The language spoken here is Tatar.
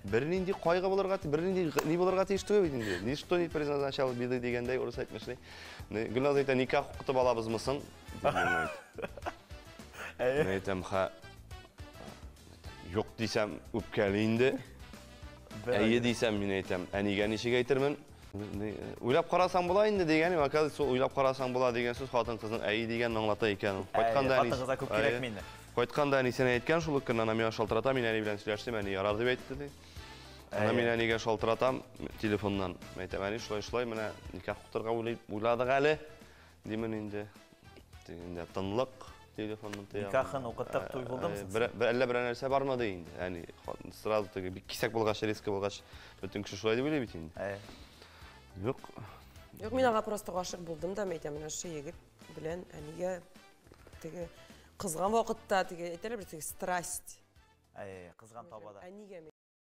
Бернинди кайгы булырга, бернинди ни булырга тиеш түгел бит инде. Ничто не предназначало беды дигәндәй, урыс әйтмешли. Гөлназ әйтә, никах укытып алабызмы соң? Мин әйтәм, ха, юк дисәм, үпкәли инде. Әйе дисәм, мин әйтәм, әнигә ничек әйтермен? Уйлап карасаң була инде дигән, оказывается, уйлап карасаң була дигән сүз хатын-кызның әйе дигәнен аңлата икән. Кайтканда әни. Хатын-кызга күп кирәкми инде. Кайтканда әнисенә әйткән шул ук көнне, ана миңа шалтырата, мин әни белән сөйләштем, әни ярар дип әйтте ди. Ана мин әнигә шалтыратам телефоннан. Әйтәм, әни, шулай-шулай, менә никах укытырга уйладык әле. Димен инде. Тегендә тынлык телефонның теге. Никахын укыттык, туй булдымы соң? Бер, әллә берәр нәрсә бармы ди инде. Әни, сразу теге бик кисәк булгач, резко булгач, бөтен кеше шулай дип уйлый бит инде. Әйе. Юк. Юк, мин аңа просто гашыйк булдым да, әйтәм, менә шушы егет белән әнигә теге кызган вакытта теге әйтәләр бит, теге страсть. Әйе, кызган табада. Әнигә.